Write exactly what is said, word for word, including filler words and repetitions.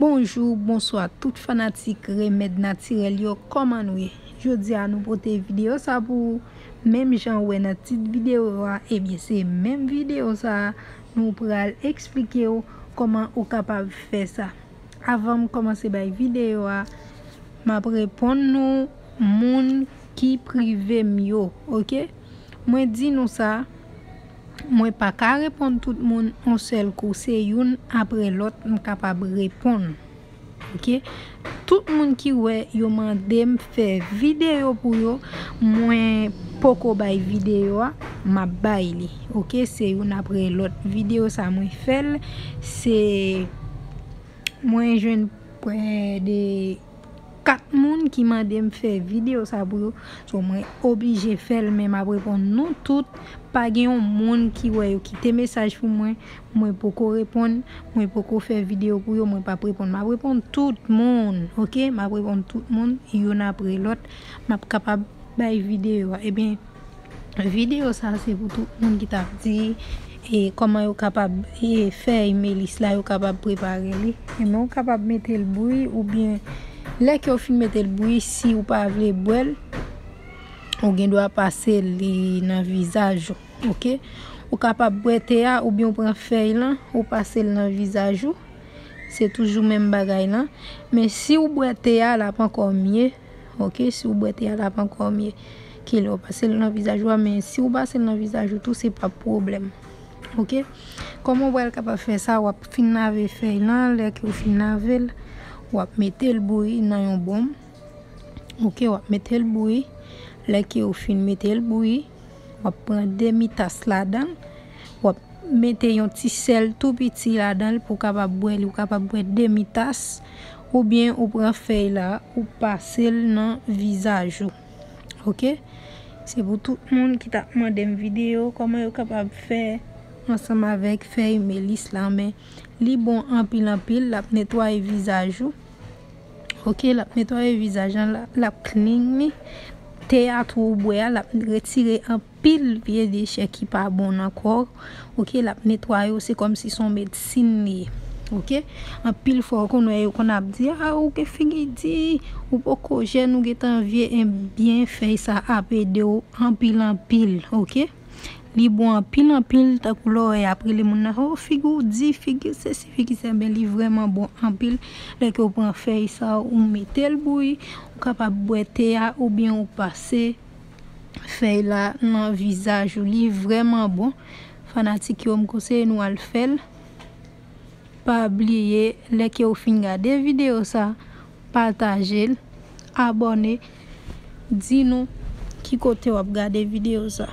Bonjou, bonswa tout fanatik remèd natirèl yo, kòman nou ye? Jodi a nou pote videyo sa pou ou, menm jan ou wè nan tit videyo a, ebyen se menm videyo sa nou pral eksplike w kòman ou kapab fè sa. Avan m kòmanse bay videyo a, m ap reponn nou moun ki prive m yo, oke? Mwen di nou sa, mwen pa ka reponn tout moun yon sèl kou, se youn apre lòt m kapab reponn. Oke? Tout moun ki wè yo mande m fè videyo pou yo, mwen poko bay videyo a, m ap bay li. Oke? Se youn apre lòt. Videyo sa mwen fè l, se mwen jwenn prè de kat moun ki mande m fè videyo sa pou yo. So, mwen oblije fè l, men m ap reponn nou tout. Pa gen yon moun ki wè yo kite mesaj pou mwen, mwen poko reponn, mwen poko fè videyo pou yo, mwen p ap reponn. M ap reponn tout moun, oke? M ap reponn tout moun, youn apre lòt. M ap kapab bay videyo a. Ebyen, videyo sa se pou tout moun ki t ap di e kòman yo kapab e fèy melis la, yo kapab prepare li. Ebyen, ou kapab mete l bouyi, oubyen lè ke w fin mete l bouyi, si ou pa vle bwè l, ou gen dwa pase li nan vizaj ou, oke? Ou kapab bwè te a oubyen ou pran fèy lan, ou pase l nan vizaj ou. Se toujou menm bagay lan. Men si ou bwè te a, l ap ankò mye. Oke, si ou bwè te a, l ap ankò mye ke lè ou pase l nan vizaj ou a. Men si ou pase l nan vizaj ou tou, se pa pwoblèm. Oke? Kòman ou pral kapab fè sa? W ap fin lave fèy lan. Lè ke ou fin lave l, w ap mete l bouyi nan yon bonm. Oke, w ap mete l bouyi. Lè ke ou fin mete l bouyi, w ap pran demi tas ladan l. W ap mete yon ti sèl tou piti ladan l pou w kapab bwè li. Ou kapab bwè demi tas, oubyen ou pran fèy la, ou pase l nan vizaj ou. Oke? Se pou tout moun ki t ap mande m videyo, kòman yo kapab fè ansanm avèk fèy melis la, men li bon anpil, anpil, l ap netwaye vizaj ou. Oke, l ap netwaye vizaj lan, l ap, l ap clean li. Te a tou ou bwè a, l ap retire anpil vye dechè ki pa bon nan kò w. Oke, l ap netwaye w, se kòmsi se yon medsin li ye. Oke? Anpil fwa, ou konn wè yo konn ap di, "A, ou gen figi di, ou poko jèn, ou gentan vye." Ebyen, fèy sa ap ede w anpil, anpil, oke? Li bon anpil, anpil, tankou lè w wè y ap rele moun nan, "O, figi w di, figi w sesi, figi w sa." Men li vrèman bon anpil. Lè ke w pran fèy sa, ou mete l bouyi, ou kapab bwè te a, oubyen ou pase fèy la nan vizaj ou. Li vrèman bon. Fanatik yo, m konseye nou al fè l. Pa bliye, lè ke w fin gade videyo sa, pataje l, abòne, di nou ki kote w ap gade videyo sa.